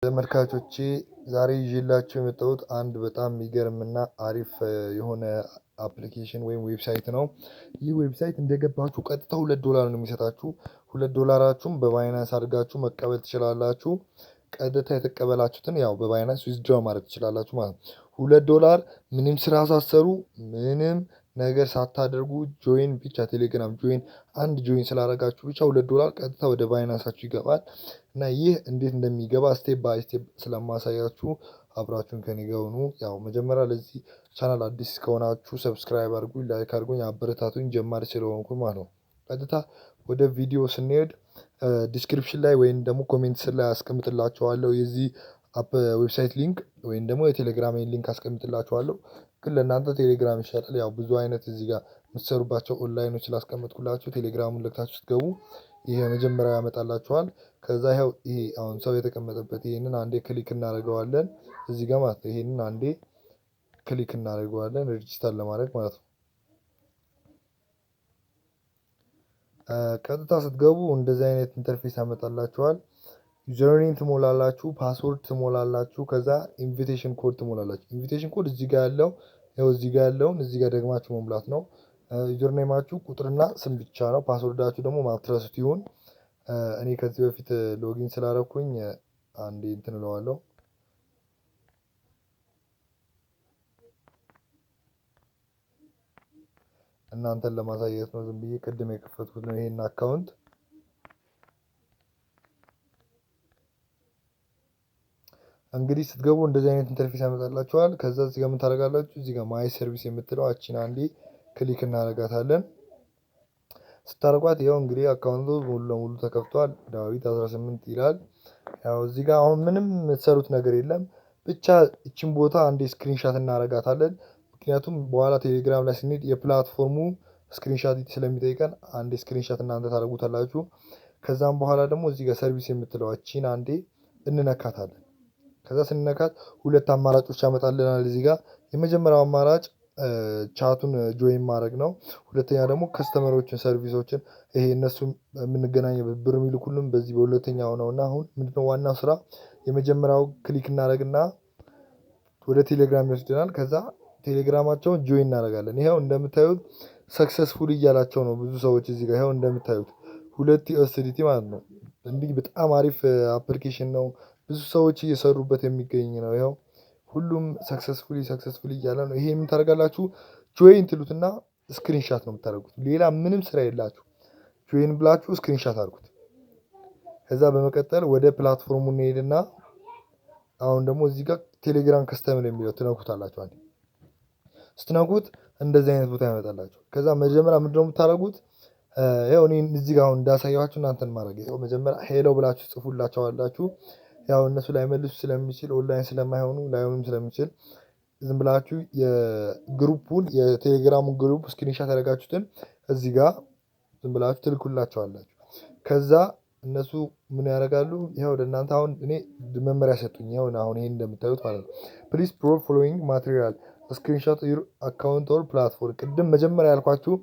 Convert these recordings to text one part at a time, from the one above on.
ተመልካቾቼ፣ ዛሬ ይዤላችሁ የመጣሁት አንድ በጣም የሚገርምና አሪፍ የሆነ application ወይም website ነው። ይህ website እንደገባችሁ ቀጥታ $2 ነው የሚሰጣችሁ። $2ራችሁም በ Binance አድርጋችሁ መቀበል ትችላላችሁ። ቀጥታ የተቀበላችሁትን ያው በ Binance withdraw ማድረግ ትችላላችሁ ማለት ነው። $2 ምንም ስራ ሳትሰሩ፣ ምንም ነገር ሳታደርጉ፣ join ብቻ፣ ቴሌግራም join፣ አንድ join ስላደረጋችሁ ብቻ $2 ቀጥታ ወደ Binance ኣችሁ ይገባል። እና ይህ እንዴት እንደሚገባ step by step ስለማሳያችሁ አብራችሁን ከኔ ጋር ሁኑ። ያው መጀመሪያ ለዚህ ቻናል አዲስ ከሆናችሁ subscribe አድርጉኝ፣ like አድርጉኝ፣ አበረታቱኝ፣ ጀማሪ ስለሆንኩ ማለት ነው። ቀጥታ ወደ ቪዲዮ ስንሄድ description ላይ ወይም ደግሞ comment ስር ላይ አስቀምጥላችኋለሁ የዚህ app website link ወይም ደግሞ የቴሌግራም link አስቀምጥላችኋለሁ። ግን ለእናንተ ቴሌግራም ይሻላል። ያው ብዙ አይነት እዚህ ጋር የምትሰሩባቸው ኦንላይኖች ስላስቀመጥኩላችሁ ቴሌግራሙን ልካችሁ ስትገቡ ይሄ መጀመሪያ ያመጣላችኋል። ከዛ ይኸው ይሄ አሁን ሰው የተቀመጠበት ይሄንን አንዴ click እናደርገዋለን እዚህ ጋር ማለት ነው። ይሄንን አንዴ click እናደርገዋለን register ለማድረግ ማለት ነው። ቀጥታ ስትገቡ እንደዚህ አይነት interface ያመጣላችኋል። Username ትሞላላችሁ፣ password ትሞላላችሁ፣ ከዛ invitation code ትሞላላችሁ። Invitation code እዚህ ጋር ያለው፣ ይኸው እዚህ ጋር ያለውን እዚህ ጋር ደግማችሁ መሙላት ነው። Username ኣችሁ ቁጥርና ስም ብቻ ነው። Password ኣችሁ ደግሞ ማትረሱት ይሁን። እኔ ከዚህ በፊት login ስላደረኩኝ አንዴ እንትን እለዋለሁ። እናንተን ለማሳየት ነው፣ ዝም ብዬ ቅድም የከፈትኩት ነው ይሄን account። እንግዲህ ስትገቡ እንደዚህ አይነት interface ያመጣላችኋል። ከዛ እዚህ ጋር ምን ታደርጋላችሁ? እዚህ ጋር my service የምትለው አቺን አንዴ click እናደርጋታለን። ስታደርጓት ያው እንግዲህ account ኡ ሙሉ ለሙሉ ተከፍቷል። ዳዊት 18 ይላል። ያው እዚህ ጋር አሁን ምንም የምትሰሩት ነገር የለም። ብቻ እቺን ቦታ አንዴ screenshot እናደርጋታለን። ምክንያቱም በኋላ ቴሌግራም ላይ ስንሄድ የ platform ኡ screenshot ስለሚጠይቀን አንዴ screenshot እናንተ ታደርጉታላችሁ። ከዛም በኋላ ደግሞ እዚህ ጋር service የምትለው አቺን አንዴ እንነካታለን። ከዛ ስንነካት ሁለት አማራጮች ያመጣልናል እዚህ ጋር። የመጀመሪያው አማራጭ chat ኡን join ማድረግ ነው። ሁለተኛ ደግሞ customer ኦችን፣ service ኦችን፣ ይሄ እነሱ የምንገናኝበት ብር የሚልኩልን በዚህ በሁለተኛው ነው። እና አሁን ምንድነው ዋናው ስራ? የመጀመሪያው click እናደርግና ወደ ቴሌግራም ይወስደናል። ከዛ ቴሌግራማቸውን join እናደርጋለን። ይኸው እንደምታዩት successful እያላቸው ነው ብዙ ሰዎች እዚህ ጋር። ይኸው እንደምታዩት 2 USDT ማለት ነው። እንዲህ በጣም አሪፍ application ነው። ብዙ ሰዎች እየሰሩበት የሚገኝ ነው። ይኸው ሁሉም successfully successfully እያለ ነው። ይሄ ምን ታደርጋላችሁ? Join ትሉትና screenshot ነው የምታደርጉት። ሌላ ምንም ስራ የላችሁ። Join ብላችሁ screenshot አድርጉት። ከዛ በመቀጠል ወደ platform ኡ እንሄድና አሁን ደግሞ እዚህ ጋር ቴሌግራም customer የሚለው ትነኩታላችሁ። አንዴ ስትነኩት እንደዚህ አይነት ቦታ ያመጣላችሁ። ከዛ መጀመሪያ ምንድነው የምታደርጉት? ያው እኔ እዚህ ጋር አሁን እንዳሳየኋችሁ እናንተን ማድረግ፣ ያው መጀመሪያ hello ብላችሁ ጽፉላቸዋላችሁ። ያው እነሱ ላይመልሱ ስለሚችል፣ ኦንላይን ስለማይሆኑ ላይሆኑም ስለሚችል፣ ዝም ብላችሁ የ group ኡን፣ የቴሌግራሙን group screenshot ያደረጋችሁትን እዚህ ጋር ዝም ብላችሁ ትልኩላቸዋላችሁ። ከዛ እነሱ ምን ያደርጋሉ? ይኸው ለእናንተ አሁን እኔ መመሪያ ሰጡኝ። ይኸው አሁን ይሄን እንደምታዩት ማለት ነው። "Please provide following material: screenshot your account or platform።" ቅድም መጀመሪያ ያልኳችሁ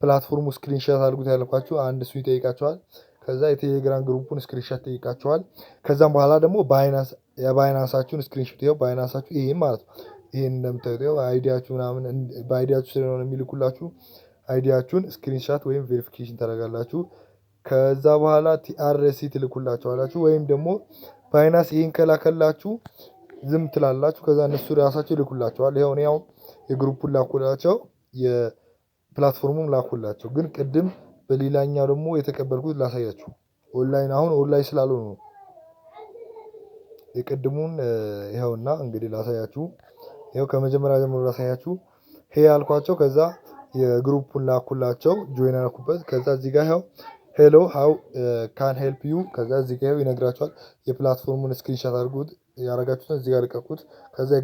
platform ኡ screenshot አድርጉት ያልኳችሁ አንድ እሱ ይጠይቃቸዋል። ከዛ የቴሌግራም group ኡን screenshot ይጠይቃቸዋል። ከዛም በኋላ ደግሞ Binance፣ የ Binance ኣችሁን screenshot፣ ይኸው Binance ኣችሁ ይሄን ማለት ነው። ይሄን እንደምታዩት ይኸው ID ያችሁ ምናምን፣ በ ID ያችሁ ስለሆነ የሚልኩላችሁ ID ያችሁን screenshot ወይም verification ታደርጋላችሁ። ከዛ በኋላ TRC ትልኩላችኋላችሁ ወይም ደግሞ Binance ይሄን ከላከላችሁ ዝም ትላላችሁ። ከዛ እነሱ ራሳቸው ይልኩላችኋል። ይኸው እኔ አሁን የ group ኡን ላኩላቸው፣ የ platform ኡም ላኩላቸው። ግን ቅድም በሌላኛው ደግሞ የተቀበልኩት ላሳያችሁ። ኦንላይን፣ አሁን ኦንላይን ስላልሆኑ ነው። የቅድሙን ይኸውና እንግዲህ ላሳያችሁ። ይኸው ከመጀመሪያ ጀምሮ ላሳያችሁ። Hey አልኳቸው። ከዛ የ group ኡን ላኩላቸው፣ join ያልኩበት። ከዛ እዚህ ጋር ይኸው "Hello, how can help you?" ከዛ እዚህ ጋር ይኸው ይነግራቸዋል። የ platform ኡን screenshot አድርጉት፣ ያደረጋችሁትን እዚህ ጋር ልቀቁት። ከዛ የ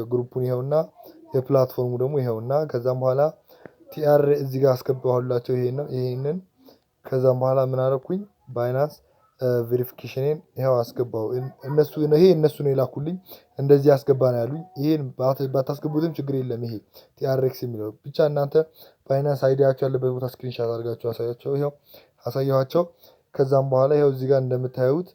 group ኡን ይኸውና፣ የ platform ኡ ደግሞ ይኸውና። ከዛም በኋላ TR እዚህ ጋር አስገባሁላቸው ይሄንን። ከዛም በኋላ ምን አደረኩኝ? Binance verification ኔን ይኸው አስገባው። እነሱ ይሄ እነሱ ነው የላኩልኝ። እንደዚህ አስገባ ነው ያሉኝ። ይሄን ባታስገቡትም ችግር የለም። ይሄ TRX የሚለው ብቻ እናንተ Binance ID ያችሁ ያለበት ቦታ screenshot አድርጋችሁ አሳያቸው። ይኸው አሳየኋቸው። ከዛም በኋላ ይኸው እዚህ ጋር እንደምታዩት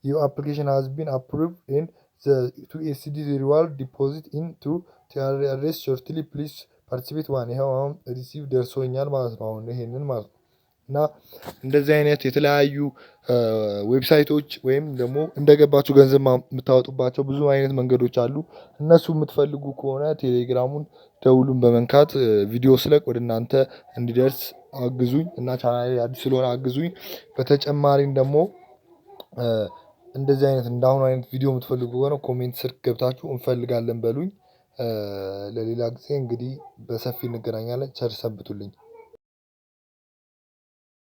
Your application has been approved and the 2 USD reward deposit into TRS shortly, please participate one። ይኸው አሁን receive ደርሶኛል ማለት ነው። አሁን ይሄንን ማለት ነው። እና እንደዚህ አይነት የተለያዩ website ኦች ወይም ደግሞ እንደገባችሁ ገንዘብ የምታወጡባቸው ብዙ አይነት መንገዶች አሉ። እነሱ የምትፈልጉ ከሆነ ቴሌግራሙን ደውሉን በመንካት ቪዲዮ ስለቅ ወደ እናንተ እንዲደርስ አግዙኝ እና ቻናሌ አዲስ ስለሆነ አግዙኝ። በተጨማሪም ደግሞ እንደዚህ አይነት እንዳሁኑ አይነት ቪዲዮ የምትፈልጉ ከሆነ comment ስር ገብታችሁ እንፈልጋለን በሉኝ። ለሌላ ጊዜ እንግዲህ በሰፊ እንገናኛለን። ቸር ሰንብቱልኝ።